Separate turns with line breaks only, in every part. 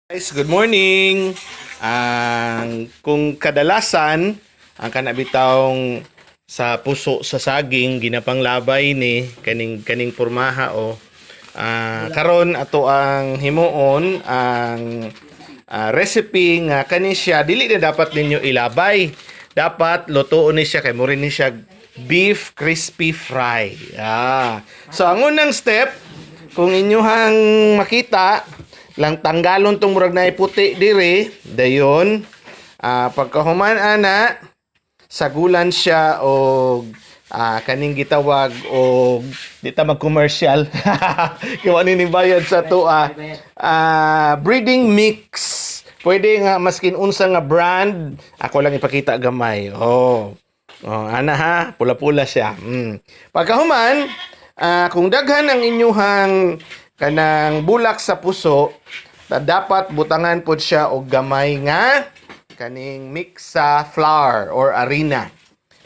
Guys, good morning. Ang kung kadalasan ang kana bitawng sa puso sa saging ginapanglabay ni kaning kaning pormaha o karon ato ang himuon ang recipe nga kani siya dili na dapat ninyo ilabay. Dapat lutuon ni siya kay mo ni siya beef crispy fry. So ang unang step, kung inyuhang makita lang, tanggalon tong murag naay puti diri, dayon pagkahuman ana, sagulan siya og kaning gitawag og, di ta mag-commercial kay wa ni bayad sa to, breading mix. Pwede nga maskin unsa nga brand, ako lang ipakita gamay. Oh, ana ha, pula-pula siya. Pagkahuman, kung daghan ang inyuhang kanang bulak sa puso, dapat butangan pod siya og gamay nga kaning mix sa flour or arena.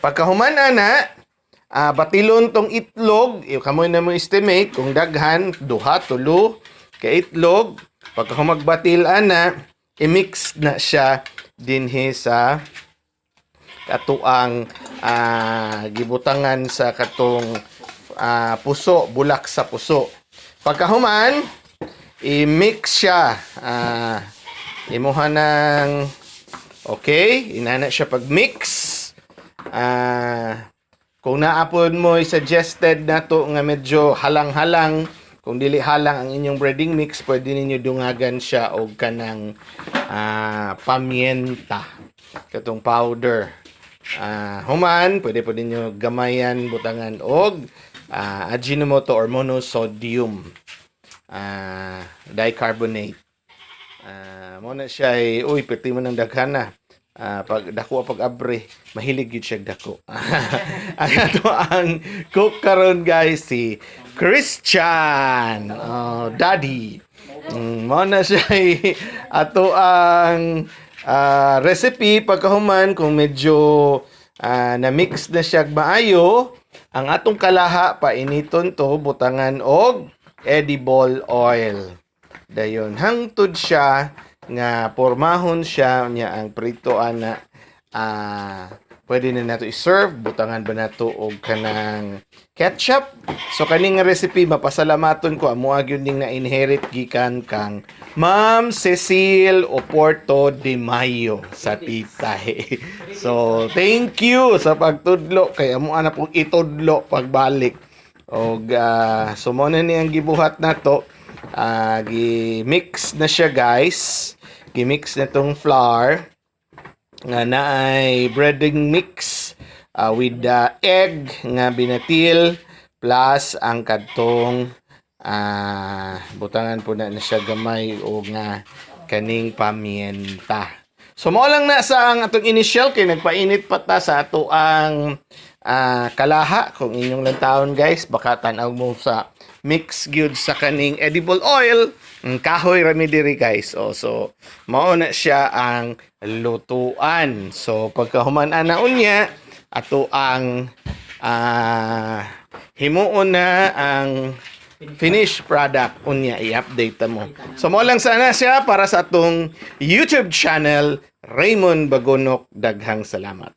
Pagkahuman ana, batilon tong itlog, kamoy na mo estimate kung daghan, duha, tulo ka itlog. Pagka magbatil ana, i-mix na siya dinhi sa katuang gibutangan sa katong puso, bulak sa puso. Pagkahuman, i-mix siya. Imuha ng okay, inana siya pag-mix. Kung naapod mo suggested nato nga medyo halang-halang, kung dili halang ang inyong breading mix, pwede ninyo dungagan siya og kanang pamienta, katong powder. Human, pwede po ninyo gamayan butangan og Ajinomoto or monosodium dicarbonate. Mo na siya ay, uy, pwede mo ng daghan na. Pag dako, pag abre, mahilig gyud siya dako. Ang ato ang cook karon, guys, si Christian. Oh, daddy. Mo na siya ay ato ang recipe. Pagkahuman, kung medyo na-mix na siya maayo, ang atong kalaha, painiton to, butangan og edible oil. Dayon hangtod siya nga pormahon siya niya ang prito ana, pwede na nato i-serve, butangan ba nato og kanang ketchup. So kaning nga recipe, mapasalamaton ko, amo gyud ning na-inherit gikan kang Ma'am Cecile Oporto de Mayo sa Titay. So thank you sa pagtudlo kay amo ana pong itudlo pagbalik. Og so mo na ni ang gibuhat nato. Gi-mix na siya, guys. Gi-mix na tong flour nga naay breading mix with the egg nga binatil plus ang kadtong butangan po na siya gamay o nga kaning pamienta. So mao lang na sa ang atong initial kay nagpainit pa ta sa ato ang kalaha. Kung inyong lang taon, guys, baka tan-aw mo sa mix gyud sa kaning edible oil, ang kahoy rami diri, guys. Oh, so mao na siya ang lutuan. So pagkahuman ana unya, ato ang himuon na ang finished product unya, i-update mo. So mo lang sana siya para sa atong YouTube channel, Raymond Bagonok. Daghang salamat.